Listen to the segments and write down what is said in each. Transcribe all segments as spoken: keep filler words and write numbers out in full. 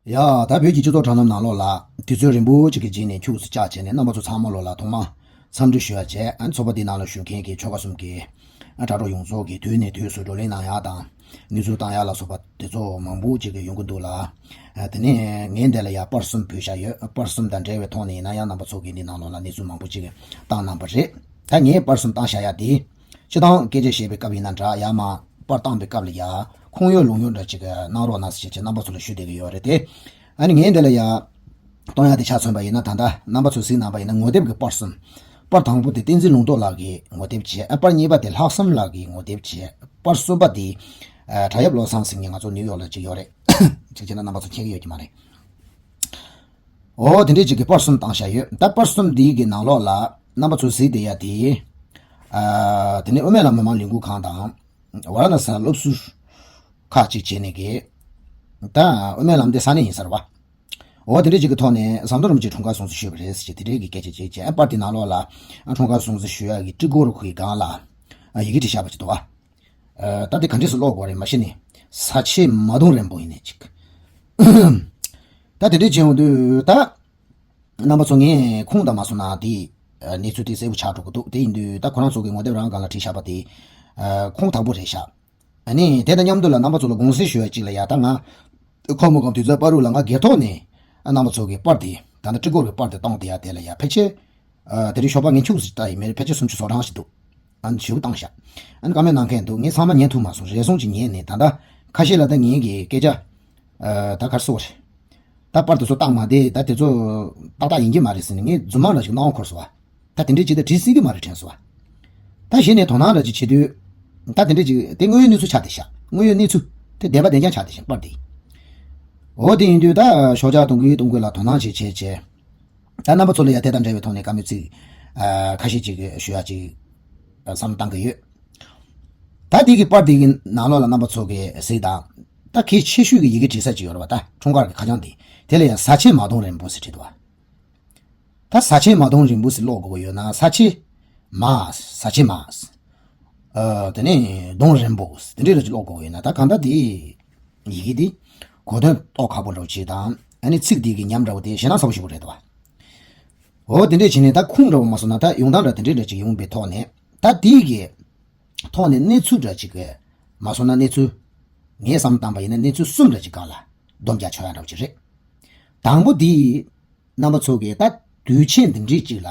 ཡ། ད་བོད་ཀྱི་སྤྱི་ཚོགས་དྲ་ལམ་ནང་ལོགས་ལ་དུས་ཚོད་རིང་པོ་ཅིག་གི་རྗེས་ནས་ཁྱུག་ཙམ་བཅར་བྱས་ནས་རྣམ་པ་ཚོ་ཚང་མ་ལོགས་ལ་ཐོག་མར་འཚམས་འདྲི་ཞུ་ཡ་བྱས། ཨ་ནི་ཚོགས་པ་འདི་ནང་ལ་ཞུགས་མཁན་གྱི་ཆོལ་ཁ་གསུམ་གྱི་ཨ་དྲ་གྲོགས་ཡོངས་རྫོགས་ཀྱིས་དུས་ནས་དུས་སུ་བགྲོ་གླེང་གནང་ཡ་དང་། གནས་ཚུལ་བཏང་ཡ་ལ་སོགས་པ་དེ་ཚོ་མང་པོ་ཅིག་གི་ཡོང་གི་འདུག་ལ། ཨ་དེ་ནས་ངས་འདི་ལ་ཡ་པར་གསུམ་ཕུལ་བཞག་ཡོད། པར་གསུམ་དང་འབྲེལ་བའི་ཐོག་ནས་ཡིན་ན་ཡང་རྣམ་པ་ཚོ་གིས་འདི་ནང་ལོགས་ལ་གནས་ཚུལ་མང་པོ་ཅིག་བཏང་གནང་པ་རེད། ད་ངས་པར་གསུམ་བཏང་བཞག་ཡ་དེ། སྤྱིར་བཏང་སྐད་ཆ་བཤད་པའི་སྐབས་ཡིན་ན་འདྲ། ཡང་མ་པར་བཏང་པའི་སྐབས་ལ་ཡ་ཁུངས་ཡོད་ལུང་ཡོད་འདྲ་ཅིག་གནང་རོགས་གནང་ཟེར་བྱས་རྣམ་པ་ཚོ་ལ་ཞུ་བསྡད་ཀྱི་ཡོད་རེད་དེ། ཨ་ནི་ངས་འདི་ལ་ཡ་གཏོང་ཡ་དེ་ཆ་མཚོན་པ་ཡིན་ན། ད་ལྟ་རྣམ་པ་ཚོས་གཟིགས་གནང་པ་ཡིན་ན་ངོ་དེབ་ཀྱི་པར་གསུམ། པར་དང་པོ་དེ་བསྟན་འཛིན་ལུང་རྟོགས་ལགས་ཀྱིས་ངོ་དེབ་བྱས། ཨ་པར་གཉིས་པ་དེ་ལྷག་བསམ་ལགས་ཀྱིས་ངོ་དེབ་བྱས། པར་གསུམ་པ་དེ་ཨ་བྲག་གཡབ་བློ་བཟང་ཟེར་མཁན་ང་ཚོ་ནིའུ་ཡོག་ལ་ཅིག་ཡོད་རེད། ཅིག་བྱས་ན་རྣམ་པ་ཚོ་མཁྱེན་གྱི་ཡོད་ཀྱི་མ་རེད། འོ་དེ་འདྲས་ཅིག་གི་པར་གསུམ་བཏང་བཞག་ཡོད། ད་པར་གསུམ་འདིའི་གི་ནང་ལོགས་ལ་རྣམ་པ་ཚོས་གཟིགས་བསྡད་ཡ་དེ། ཨ་དེ་ནས་དབུ་མའི་ལམ་མི་མང་ལས་འགུལ་ཁང་དང་། ཝཱ་ར་ཎ་སི་ལ་སློབ་ཟུར་ཁག་ཅིག་བྱས་ནས་གི། ད་དབུ་མའི་ལམ་འདི་ས་གནས་ཡིན་ས་རེད་པ། འོ་དེ་འདྲས་ཅིག་གི་ཐོག་ནས་ཟམ་གདོང་རིན་པོ་ཆེ་འཁྲུངས་སྐར་སྲུང་བརྩི་ཞུས་པ་རེད་ཟེར་གྱི་དེ་འདྲས་ཀྱི་སྐད་ཆ་ཅིག་བྱས། པར་དེ་ནང་ལོགས་ལ་འཁྲུངས་སྐར་སྲུང་བརྩི་ཞུ་ཡ་གི་སྤྲི་གོར་ཁོའི་སྒང་ལ་ཡི་གེ་བྲིས་བཞག་པ་ཅིག་འདུག་པ། ཨ་ད་དེ་ག་འདྲས་སུ་ཀློག་དགོས་རེད་མ་ཤེས་ནས། ས་ཆེ་མ་གདོང་རིང་པོ་ཡིན་ནས་ཅིག་ད་དེ་འདྲས་བྱས་ཡོང་དུས་ད། རྣམ་པ་ཚོ་ངས་ཁུངས་དང་མ་སོང་ན་དེ་གནས་ཚུལ་དེ་གསལ་པོ་ཆགས་འགྲོ་གི་འདུག་དེ་ཡིན་དུས་ད་ཁོ་རང་ཚོ་གི་ངོ་དེབ་རང་སྒང་ལ་བྲིས་བཞག་པ་དེ་ཁུངས་དག་པོ་རེད་ཤག་ཨ་ནི་དེ་དང་མཉམ་དུ་ལ་རྣམ་པ་ཚོ་ལ་དགོངས་སེལ་ཞུ་ཡ་གཅིག་ལ་ཡ། ད་ང་ཁོ་མོ་གང་དུས་ཚོད་པ་རུ་ལ་ང་སྒེར་ཐོག་ནས་རྣམ་པ་ཚོ་གི་པར་དེ་ད་ནི་སྤྲི་གོར་གི་པར་དེ་བཏང་དེ་ཡ་དེ་ལ་ཡ་ཕལ་ཆེར། ཨ་དེ་རིང་ཞོགས་པ་ངས་ཁྱུག་ཙམ་ལྟ་ཡིན་མེད། ཕལ་ཆེར་སུམ་ཅུ་སོ་གྲངས་ཤིག་འདུག་ཨ་ནི་ཞེ་པོ་བཏང་ཤག་ཨ་ནི་བཀའ་མོལ་གནང་མཁན་འདུག་ངས་ཚང་མ་ཉན་ཐུབ་མ་སོང་། རེ་ཟུང་ཅིག་ཉན་ནས་ད་ལྟ་ཁ་ཤས་ལ་ད་ངས་ཀྱི་སྐད་ཆ། ཨ་ད་ག་རེ་ཟེར་དགོས་རེད། ད་པར་དེ་ཚོ་བཏང་མ་བསྡད། ད་དེ་ཚོ་ཏག་ཏག་ཡིན་གྱི་མ་རེད་ཟེར་ནས་ངས་རྫུན་མ་འདྲ་ཞིག་གནང་འཁོར་སོང་བ། ད་དེ་འདྲའི་ཅིག་ད་བྲིས་སྲིད་ཀྱི་མ་རེད་དྲན་སོང་བ། ད་གཞི་ནས་དོ་སྣང་འདྲ་ཅིག་བྱེད་དུས། ད་དེ་འདྲའི་ཅིག་དེ་དངོས་ཡོད་གནས་ཚུལ་ཆགས་བསྡད་ཤག་དངོས་ཡོད་གནས་ཚུལ་དེ་བདེན་པ་བདེན་རྐྱང་ཆགས་བསྡད་ཤག་པར་དེ། འོ་དེ་ཡིན་དུས་ད་ཞོགས་ཇ་འཐུང་གི་འཐུང་གི་ལ་དོ་སྣང་བྱེད་བྱེད་བྱེད། ད་རྣམ་པ་ཚོ་ལ་ཡ་དེ་དང་འབྲེལ་བའི་ཐོག་ནས་བཀའ་མོལ་ཚིག་ཨ་ཁ་ཤས་ཅིག་ཞུ་ཡ་ཅིག་ཨ་བསམ་བློ་བཏང་གི་ཡོད། ད་དེ་གི་པར་དེ་གི་ནང་ལོགས་ལ་རྣམ་པ་ཚོ་གི་གཟིགས་དང་། ད་གལ་ཆེ་ཤོས་ཀྱི་ཡི་གེ་བྲིས་ས་ཅིག་ཡོད་རེད་བ། ད་འཁྲུངས་སྐར་གྱི་ཁ་བྱང་དེ། དེ་ལ་ཡང་ས་ཆེན་མ་གདོང་རིང་པོ་ཟེར་བྲིས་འདུག་བ། ད་ས་ཆེན་མ་གདོང་རིང་པོ་ཟེར་ཀློག་དགོས་ཀྱི་ཡོད་ན། ས་ཆེ་མ། ས་ཆེ་མ། ཨ་དེ་ནས་གདོང་རིང་པོ་དེ་འདྲས་ལ་ཅིག་ཀློག་དགོས་ཀྱི་ཡོད་ན། ད་གང་ལྟར་དེ་ཡི་གེ་དེ་གོ་དོན་རྟོགས་ཁག་པོ་འདྲ་བོ་ཅིག་དང་། ཨ་ནི་ཚིག་དེ་གི་ཉམས་འདྲ་བོ་དེ་ཞེད་སྣང་ཚ་པོ་ཞེ་པོ་རེད་དོ། འོ་དེ་འདྲས་བྱས་ནས་ད་ཁུངས་འདྲ་བོ་མ་སོང་ན། ད་ཡོང་སྟངས་འདྲ་དེ་འདྲས་འདྲ་ཅིག་ཡོང་པའི་ཐོག་ནས། ད་དེ་གི་ཐོག་ནས་གནས་ཚུལ་འདྲ་ཅིག་གི་མ་སོང་ན། གནས་ཚུལ་ངས་བསམ་བཏང་པ་ཡིན་ན་གནས་ཚུལ་གསུམ་འདྲ་ཅིག་སྒང་ལ་སྡོམ་རྒྱག་ཆོག་ཡ་འདྲ་བོ་ཅིག་རེད། དང་པོ་དེ། རྣམ་པ་ཚོ་གིས་ད་དུས་ཆེན་འདི་འདྲའི་ཅིག་ལ་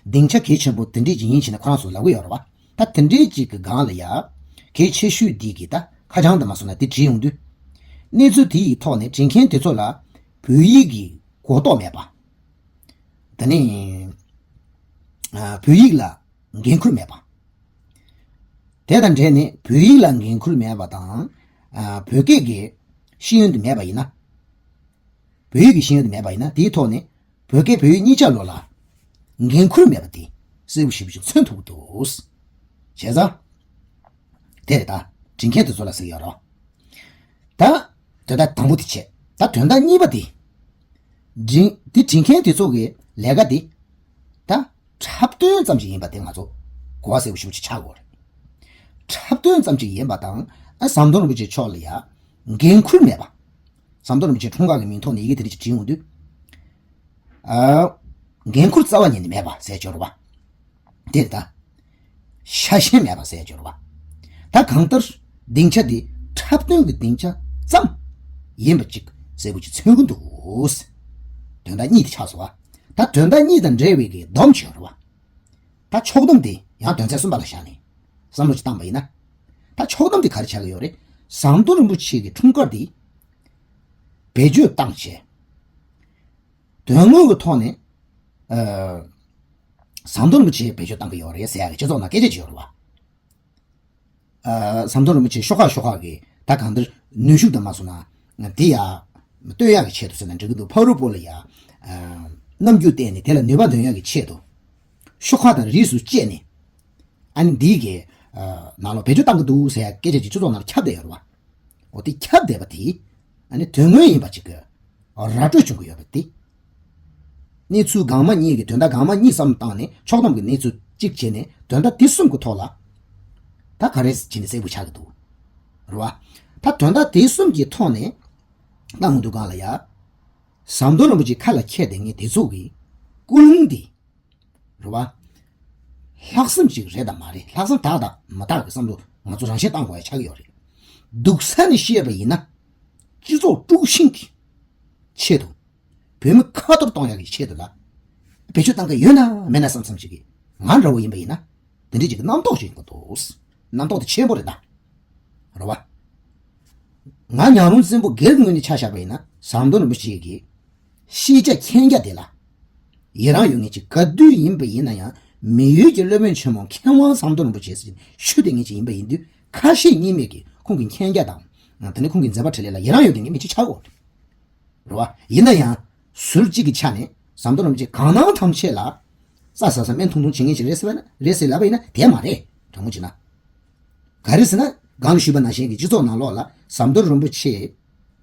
སྡིངས་ཆ་གལ་ཆེན་པོ་འདི་འདྲའི་ཅིག་ཡིན་ཕྱིན་ན་ཁོ་རང་ཚོ་ལབ་གི་ཡོད་རེད་བ། ད་དེ་འདྲའི་ཅིག་གི་སྒང་ལ་ཡ་གལ་ཆེ་ཤོས་འདི་གི་ད་ཁ་བྱང་དུ་མ་སོང་ན་དེ་བྲིས་ཡོང་དུས། གནས་ཚུལ་དེ་ཡི་ཐོག་ནས་བྲིས་མཁན་དེ་ཚོ་ལ་བོད་ཡིག་གི་གོ་རྟོགས་མེད་པ། དེ་ནས་ཨ་བོད་ཡིག་ལ་འགན་ཁུར་མེད་པ། དེ་དང་འབྲེལ་ནས་བོད་ཡིག་ལ་འགན་ཁུར་མེད་པ་དང་། ཨ་བོད་སྐད་ཀྱི་ཤེས་ཡོན་དེ་མེད་པ་ཡིན་ན། བོད་ཡིག་གི་ཤེས་ཡོན་དེ་མེད་པ་ཡིན་ན། དེའི་ཐོག་ནས་བོད་སྐད་བོད་ཡིག་གཉིས་ཆ་ལོ་ལ་འགན་ཁུར་མེད་པ་དེ་གསལ་པོ་ཞེ་པོ་ཅིག་མཚོན་ཐུབ་ཀྱི་འདུག་བྱས་ཙང་། དེ་རེད། ད་བྲིས་མཁན་དེ་ཚོ་ལ་ཟེར་གྱི་ཡོད་རེད། ད་དོན་དག་དང་པོ་དེ་བྱས། ད་དོན་དག་གཉིས་པ་དེ། བྲིས་དེ་བྲིས་མཁན་དེ་ཚོ་གི་ལས་ཀ་དེ། ད་འཁྲབ་སྟོན་ཙམ་ཞིག་ཡིན་པ་དེ་ང་ཚོ་གོ་བ་གསལ་པོ་ཞེ་པོ་ཅིག་ཆགས་དགོས་རེད། འཁྲབ་སྟོན་ཙམ་ཞིག་ཡིན་པ་དང་། ཨ་ཟམ་གདོང་རིན་པོ་ཆེ་མཆོག་ལ་ཡ་འགན་ཁུར་མེད་པ། ཟམ་གདོང་རིན་པོ་ཆེ་འཁྲུངས་སྐར་གྱི་མིང་ཐོག་ནས་ཡི་གེ་དེ་འདྲ་ཅིག་བྲིས་ཡོང་དུས། ཨ། འགན་ཁུར་རྩ་བ་ཉིད་ནས་མེད་པ་ཟེར་སྦྱོར་བ། དེ་ལྟ། ཤ་ཞེན་མེད་པ་ཟེར་སྦྱོར་བ། ད་གང་ལྟར་སྡིངས་ཆ་འདི་འཁྲབ་སྟོན་གྱི་སྡིངས་ཆ་ཙམ་ཡིན་པ་ཅིག་གསལ་པོ་ཅིག་མཚོན་གྱི་འདུག་དོན་དག་གཉིས་དེ་ཆགས་སོང་བ། ད་དོན་དག་གཉིས་དང་འབྲེལ་བའི་གི་སྡོམ་ཅིག་ཡོད་རེད་བ། ད་ཕྱོགས་སྡོམ་དེ་ཡང་དོན་ཚན་གསུམ་པ་ལ་བཞག་ནས་བསམ་བློ་ཅིག་བཏང་པ་ཡིན་ན། ད་ཕྱོགས་སྡོམ་དེ་ག་རེ་ཆགས་ཀྱི་ཡོད་རེད། ཟམ་གདོང་རིན་པོ་ཆེ་གི་འཁྲུངས་སྐར་འདི་བེད་སྤྱོད་བཏང་བྱས། དོན་དངོས་ཀྱི་ཐོག་ནས། ཨ། ཟམ་གདོང་རིན་པོ་ཆེ་བེད་སྤྱོད་བཏང་གི་ཡོད་རེད་ཟེར་ཡག་གི་སྤྱི་ཚོགས་ནང་སྐད་ཆ་ཅིག་ཡོད་རེད་བ། ཨ། ཟམ་གདོང་རིན་པོ་ཆེ་ཤོག་ཁག་ཤོག་ཁག་གིས་ད་གང་ལྟར་ནུས་ཤུགས་དང་མ་སོང་ན་དེ་ཡ་སྟོན་ཡག་གི་ཆེད་དུ་ཟེར་ན་འགྲིག་གི་འདུག་ཕ་རུ་པོ་ལ་ཡ། ཨ། རྣམ་འགྱུར་བསྟན་ནས་དེ་ལ་ནུས་པ་འདོན་ཡག་གི་ཆེད་དུ། ཤོག་ཁག་དང་རིས་སུ་བཅད་ནས། ཨ་ནི་འདི་གི། ཨ། ནང་ལོགས་བེད་སྤྱོད་བཏང་གི་འདུག་ཟེར་ཡག་སྐད་ཆ་ཅིག་སྤྱི་ཚོགས་ནང་ལ་ཁྱབ་བསྡད་ཡོད་རེད་བ། འོ་དེ་ཁྱབ་བསྡད་པ་དེ། ཨ་ནི་དོན་དངོས་ཡིན་པ་ཅིག་གི་ར་སྤྲོད་བྱུང་གི་ཡོད་པ་དེ། གནས་ཚུལ་སྒང་མ་གཉིས་ཀྱི་དོན་དག་སྒང་མ་གཉིས་བསམ་བཏང་ནས་ཕྱོགས་བསྡོམས་ཀྱི་གནས་ཚུལ་གཅིག་བྱས་ནས་དོན་དག་དེ་གསུམ་གྱི་ཐོག་ལ། ད་ག་རེ་བྱས་ནས་གསལ་པོ་ཆགས་ཀྱི་འདུག་རེད་བ། ད་དོན་དག་དེ་གསུམ་གྱི་ཐོག་ནས་བཏང་གི་འདུག་གང་ལ་ཡ། ཟམ་གདོང་རིན་པོ་ཆེ་ཁ་ལ་འཁྱེར་བསྡད་མཁན་དེ་ཚོ་གི་ཀུན་སློང་འདི། རེད་བ། ལྷག་བསམ་ཅིག་རེད་དམ་མ་རེད། ལྷག་བསམ་དག་དང་མ་དག་གི་བསམ་བློ་ང་ཚོ་རང་བཞིན་བཏང་དགོས་ཡ་ཆགས་ཀྱི་ཡོད་རེད། སྡུག་ས་ནས་བཤད་པ་ཡིན་ན། སྤྱི་ཚོགས་དཀྲུག་ཤིང་གི་ཆེད་དུ། བོད་མི་ཁ་གཏོར་གཏོང་ཡག་གི་ཆེད་དུ་ལ། བེད་སྤྱོད་བཏང་གི་ཡོད་ན་མེད་ན་བསམ་བསམ་ཅིག་གིས་ང་འདྲ་བོ་ཡིན་པ་ཡིན་ན། དེ་འདྲ་ཅིག་གི་རྣམ་རྟོག་ཅིག་ཡོང་གི་འདུག་རྣམ་རྟོག་དེ་ཆེན་པོ་རེད་ད། རེད་བ། ང་ཉང་རོང་བཙན་པོ་སྒེར་གྱི་ངོས་ནས་ཆ་བཞག་པ་ཡིན་ན། ཟམ་གདོང་རིན་པོ་ཆེ་གི་ཤེས་བྱ་མཁྱེན་རྒྱ་དེ་ལ་ཡི་རང་ཡོད་མཁན་ཅིག་ག་དུས་ཡིན་པ་ཡིན་ན་ཡང་། མི་ཡུལ་གྱི་སློབ་དཔོན་ཆེན་མོ་མཁས་དབང་ཟམ་གདོང་རིན་པོ་ཆེ་ཟེར་ཞུ་བསྡད་མཁན་ཅིག་ཡིན་པ་ཡིན་དུས། ཁ་ཞེ་གཉིས་མེད་ཀྱིས་ཁོང་གི་མཁྱེན་རྒྱ་དང་། དེ་ནས་ཁོང་གི་མཛད་པ་འཕྲིན་ལས་ལ་ཡི་རང་ཡོད་མཁན་མི་གཅིག་ཆགས་ཡོད་རེད། རེད་བ། ཡིན་ན་ཡང་། ཟུར་གཅིག་གི་ཆ་ནས་ཟམ་གདོང་རིན་པོ་ཆེ་གང་གནང་ཐམས་ཅད་ལ་རྩྭ་ཟ་ཟ་སྨན་འཐུང་འཐུང་བྱེད་མཁན་ཞིག་རེད་ཟེར་བ་ན། རེད་ཟེར་ལབ་པ་ཡིན་ན་དེ་མ་རེད། དྲང་མོ་བྱས་ན། ག་རེ་ཟེར་ན། གང་ཞུས་པ་ནང་བཞིན་གྱི་སྤྱི་ཚོགས་ནང་ལོགས་ལ་ཟམ་གདོང་རིན་པོ་ཆེ།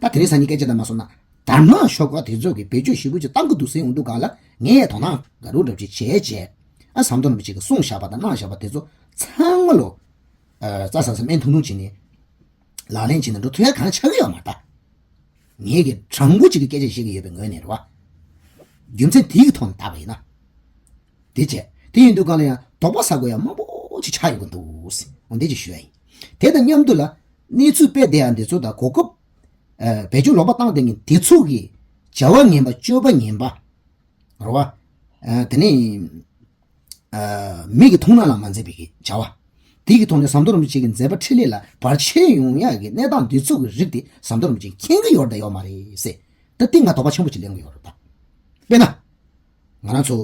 ད་དེ་རིང་སང་ཉིན་སྐད་ཆ་དེ་མ་སོང་ན། དར་དམར་ཤོག་ཁག་དེ་ཚོ་གིས་བེད་སྤྱོད་ཞེ་པོ་ཅིག་བཏང་གི་འདུག་ཟེར་ཡོང་དུས་སྒང་ལ། ངས་དོ་སྣང་ག་རུ་འདྲ་ཅིག་བྱས་བྱས། ཨ། ཟམ་གདོང་རིན་པོ་ཆེ་གིས་གསུངས་བཞག་པ་དང་གནང་བཞག་པ་དེ་ཚོ་ཚང་མ་ལོ། ཨ། རྩྭ་ཟ་ཟ་སྨན་འཐུང་འཐུང་བྱས་ནས། ལག་ལེན་བྱས་ནས་འགྲོ་ཐུབ་ཡ་གང་ཆགས་ཀྱི་ཡོད་མ་རེད་ད། ངེད་ཀྱིས་དྲང་པོ་ཅིག་གི་སྐད་ཆ་བཤད་ཀྱི་ཡོད་པའི་ངོས་ནས་རེད་བ། རྒྱུ་མཚན་དེའི་ཐོག་ནས་བལྟས་པ་ཡིན་ན། དེ་བྱས། དེ་ཡིན་དུས་སྒང་ལ་ཡང་དོགས་པ་ཟ་དགོས་ཡ་མང་པོ་ཅིག་ཆགས་ཡོང་གི་འདུག་ཟེར། འོ་འདི་ཅིག་ཞུ་ཡ་ཡིན། དེ་དང་མཉམ་དུ་ལ། གནས་ཚུལ་སྤེལ་བསྡད་ཡ་འདི་ཚོ་དང་གོ་སྐབས། ཨ། བེད་སྤྱོད་ལོག་པ་བཏང་བསྡད་མཁན་དེ་ཚོ་གི་བྱ་བ་ངན་པ་སྤྱོད་པ་ངན་པ། རེད་བ། ཨ། དེ་ནས། ཨ། མིག་གིས་མཐོང་ན་ལ་མ་མཛེས་པའི་གི་བྱ་བ། དེ་གི་ཐོག་ནས་ཟམ་གདོང་རིན་པོ་ཆེ་གི་མཛད་པ་འཕྲིན་ལས་ལ་བར་ཆད་ཡོང་ཡག་གི་གནས་སྟངས་འདི་ཚོ་གི་རིགས་དེ་ཟམ་གདོང་རིན་པོ་ཆེ་མཁྱེན་གི་ཡོད་རེད་དང་ཡོད་མ་རེད་ཟེར། ད་དེ་ང་དོགས་པ་ཆེན་པོ་ཅིག་ལེན་གི་ཡོད་རེད་ད། དཔེར་ན། ང་རང་ཚོ་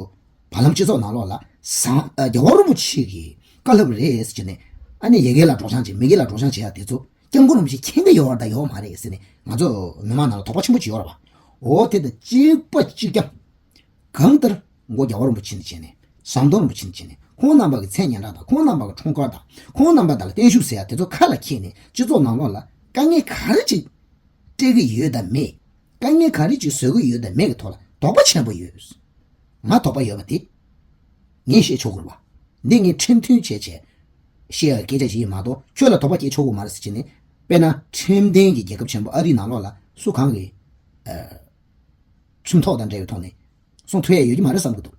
བར་ལམ་སྤྱི་ཚོགས་ནང་ལོགས་ལ་ཟམ། ཨ། རྒྱལ་བ་རིན་པོ་ཆེ་གི་བཀའ་སློབ་རེད་ཟེར་ནས། ཨ་ནི་ཡ་གི་ལ་སྒྲོག་སྦྱང་བྱེད། མི་གི་ལ་སྒྲོག་སྦྱང་བྱེད་ཡ་དེ་ཚོ་སྐྱབས་མགོན་རིན་པོ་ཆེ་མཁྱེན་གི་ཡོད་རེད་དང་ཡོད་མ་རེད་ཟེར་ནས། ང་ཚོ་མི་མང་ནང་ལ་དོགས་པ་ཆེན་པོ་ཅིག་ཡོད་རེད་བ། འོ་དེ་དང་གཅིག་པ་གཅིག་རྐྱང་། གང་ལྟར་མགོ་རྒྱལ་བ་རིན་པོ་ཆེ་ནས་བྱས་ནས། ཟམ་གདོང་རིན་པོ་ཆེ་ནས་བྱས་ནས། ཁོང་རྣམ་པ་གི་མཚན་སྙན་གྲགས་དང་། ཁོང་རྣམ་པ་གི་འཁྲུངས་སྐར་དང་། ཁོང་རྣམ་པ་དག་ལ་བརྟན་བཞུགས་ཟེར་ཡ་དེ་ཚོ་ཁ་ལ་འཁྱེར་ནས་སྤྱི་ཚོགས་ནང་ལོགས་ལ་དཀའ་ངལ་ག་རེ་ཅིག་སྤྲད་གི་ཡོད་དམ་མེད། དཀའ་ངལ་ག་རེ་ཅིག་བཟོ་གི་ཡོད་དམ་མེད་ཀྱི་ཐོག་ལ་དོགས་པ་ཆེན་པོ་ཡོད། ང་དོགས་པ་ཡོད་པ་དེ་ངས་བཤད་ཆོག་གི་རེད་བ། འདི་ངས་ཁྲིམས་མཐུན་བྱས་བྱས་བཤད་ཡ་སྐད་ཆ་ཞིག་ཡིན་མ་གཏོགས། ཁྱོད་ལ་དོགས་པ་སྐྱེ་ཆོག་གི་མ་རེད་ཟེར་བྱས་ནས། དཔེར་ན་ཁྲིམས་ལྡན་གྱི་རྒྱལ་ཁབ་ཆེན་པོ་ཨ་རིའི་ནང་ལོགས་ལ་སུ་གང་གིས། ཨ། ཁྲིམས་ཐོག་དང་འབྲེལ་བའི་ཐོག་ནས་གསུང་ཐུབ་ཡ་ཡོད་ཀྱི་མ་རེད་བསམ་གྱི་འདུག་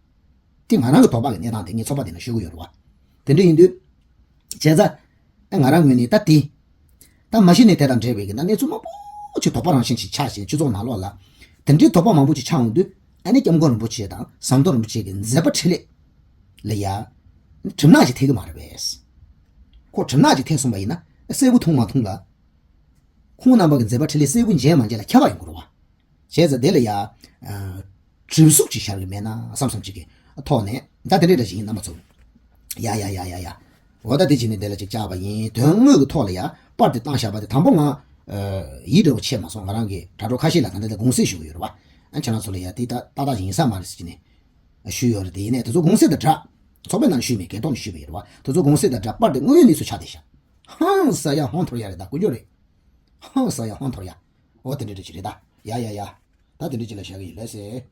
དེ་ང་རང་གི་དོགས་པ་གི་གནས་སྟངས་དེ་ངས་ཚོགས་པ་དེ་ནང་ཞུ་གི་ཡོད་རེད་བ། དེ་འདྲ་ཡིན་དུས། བྱས་ཙང་། ཨ། ང་རང་ངོས་ནས་ད་དེ། ད་མ་གཞི་ནས་དེ་དང་འབྲེལ་བའི་གི་ན་གནས་ཚུལ་མང་པོ་ཅིག་དོགས་པ་རང་བཞིན་ཅིག་ཆགས་ཤིང་། སྤྱི་ཚོགས་ནང་ལོགས་ལ་དེ་འདྲའི་དོགས་པ་མང་པོ་ཅིག་ཆགས་ཡོང་དུས། ཨ་ནི་སྐྱབས་མགོན་རིན་པོ་ཆེ་དང་ཟམ་གདོང་རིན་པོ་ཆེ་གི་མཛད་པ་འཕྲིན་ལས་ལ་ཡ་གྲིབ་ནག་ཅིག་ཐེབས་ཀྱི་མ་རེད་པས། ཁོ་གྲིབ་ནག་ཅིག་ཐེབས་སོང་བ་ཡིན་ན་གསལ་པོ་མཐོང་མ་མཐོང་ལ། ཁོང་རྣམ་པ་གི་མཛད་པ་འཕྲིན་ལས་གསལ་པོ་མཇལ་མ་མཇལ་ལ་ཁྱད་པར་ཡོང་གི་རེད་བ། བྱས་ཙང་དེ་ལ་ཡ། ཨ། གྲིབ་གཟུགས་ཅིག་ཤར་གི་མེད་ན་བསམ་བསམ་ཅིག་གི་ཐོག་ནས། ད་དེ་འདྲ་འདྲ་ཞིག་ཡིན། རྣམ་པ་ཚོ། ཡ་ཡ་ཡ་ཡ་ཡ། འོ་ད་དེ་བྱས་ནས་དེ་ལ་ཅིག་བཅར་བ་ཡིན། དོན་དངོས་ཀྱི་ཐོག་ལ་ཡ་པར་དེ་བཏང་བཞག་པ་དེ་དང་པོ་ང་། ཨ། ཡིད་འདྲ་བོ་བྱས་མ་སོང་། ང་རང་གི་དྲ་གྲོགས་ཁ་ཤས་ལ་ད་ལྟ་དེ་དགོངས་སེལ་ཞུ་གི་ཡོད་རེད་བ། ཨ། ཁྱེད་རང་ཚོ་ལ་ཡ་དེ་ད་ཏག་ཏག་ཅིག་ཡིན་ས་མ་རེད་ཟེར་གྱི་ནས་ཞུས་ཡོད་རེད། དེ་ཡིན་ནའི་དེ་ཚོ་དགོངས་སེལ་དང་སྦྲགས། ཚོགས་པའི་ནང་ཞུས་མེད། སྒེར་ཐོག་ནས་ཞུས་པ་ཡིན་རེད་བ། དེ་ཚོ་དགོངས་སེལ་དང་སྦྲགས། པར་དེ་དངོས་ཡོད་གནས་ཚུལ་ཆགས་བསྡད་ཤག་ཧང་སང་ཡ་ཧང་འཐོར་ཡ་རེད། ད་དཀོན་མཆོག་རེད། ཧང་སང་ཡ་ཧང་འཐོར་ཡ། འོ་དེ་འདྲ་འདྲ་ཅིག་རེད་ད། ཡ་ཡ་ཡ། ད་དེ་འདྲ་ཅིག་ལ་བཞག་གི་ཡིན། ལགས་སེ།